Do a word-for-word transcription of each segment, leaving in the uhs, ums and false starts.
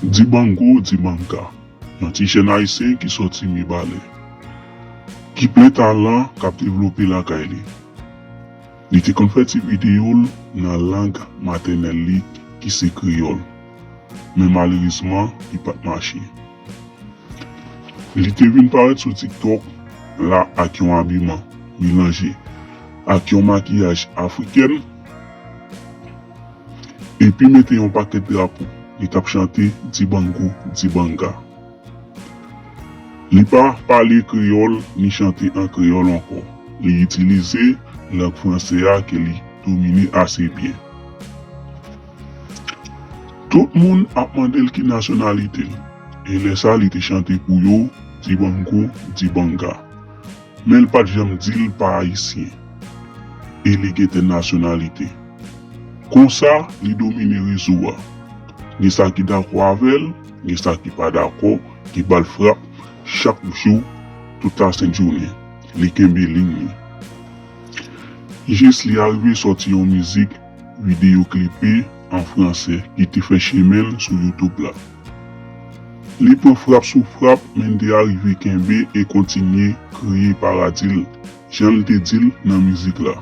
Dibango Dibanga, yon ti jèn ayisyen ki sòti Mibalè, ki plen talan k ap devlope lakay li. Li te konn fè ti videyo l nan lang matènèl li ki se kreyòl, men malerezman li pa t mache. Li te vin parèt sou TikTok la ak yon abiman melanje ak yon makiyaj afriken, epi mete yon pakèt drapo. Li t ap chante Dibango Dibanga. Li pa pale kreyòl ni chante an kreyòl ankò. Li itilize lang fransè a ke li domine ase byen. Tout moun ap mande l ki nasyonalite l, e lè sa li te chante pou yo Dibango Dibanga. Men l pa t janm di l pa ayisyen, e li gentan nasyonalite. Konsa, li domine rezo a. Gen sa ki dakò avè l, gen sa ki pa dakò, ki ba l frap chak jou, tout lasentjounen. Li kenbe liy li. Jis li arive sòti yon mizik videyo klipe an fransè ki te fè chemen l sou YouTube la. Li pran frap sou frap, men li te arive kenbe e kontinye kreye paradi l, jan l te di l nan mizik la.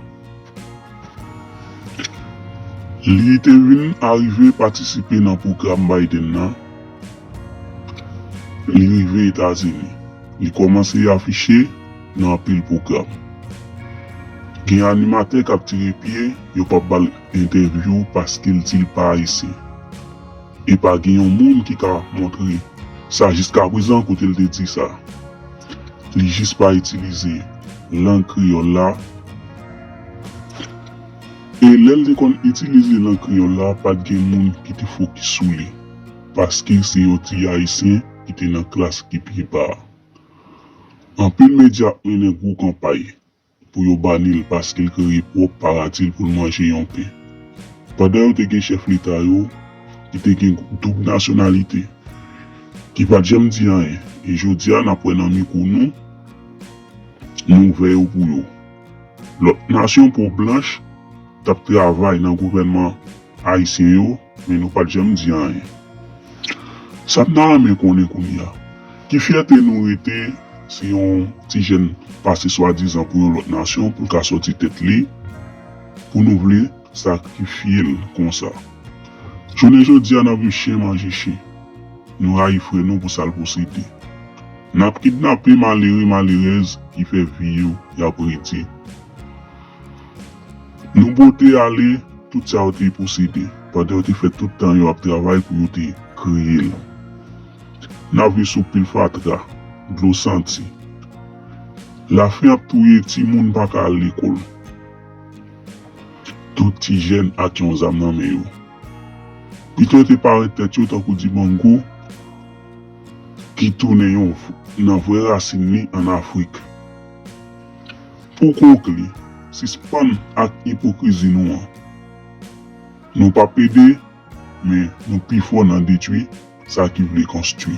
Li te vin arive patisipe nan pwogram Biden nan. Li rive Etazini. Li kòmanse afiche nan anpil pwogram. Gen animatè k ap tire pye, yo p ap ba l entèvyou paske l di l pa ayisyen. E pa gen yon moun ki ka montre sa jiskaprezan kote l te di sa. Li jis pa itilize lang kreyòl la. E lè l te konn itilize lang kreyòl la, pa t gen moun ki te fokis sou li, paske se yon ti ayisyen ki te nan klas ki pi ba a. Anpil medya ap mennen gwo kanpay pou yo bani l paske l kreye pwòp paradi l pou l manje yon pen. Pandan yo te gen chèf leta yo ki te gen doub nasyonalite, ki pa t janm di anyen, e jodi a n ap wè nan mikwo nou, nou ouvè yo pou yo. Lòt nasyon po blanch t ap travay nan gouvènman ayisyen yo, men nou pa t janm di anyen. Sa m ta renmen konnen kounye a, ki fyète nou rete si yon ti jèn pase swadizan pou yon lòt nasyon pou l ka sòti tèt li, pou nou vle sakrifye l konsa? Jounen jodi a, n ap viv chen manje chen. Nou rayi frè nou pou sa l posede. N ap kidnape malere, malerèz ki fè vi yo y ap redi. Nou bote ale tout sa yo te posede, pandan yo te fè tout tan yo ap travay pou yo te kreye l. N ap viv sou pil fatra, dlo santi. Lafen ap touye timoun pa ka al lekòl. Tout ti jèn ak yon zam nan men yo. Pito yo te parèt tèt yo tankou Dibango ki tounen yon v-, nan vrè rasin li ann Afrik. Pou konkli, sispann ak ipokrizi nou an. Nou p ap ede, men nou pi fò nan detwi sa ki vle konstwi.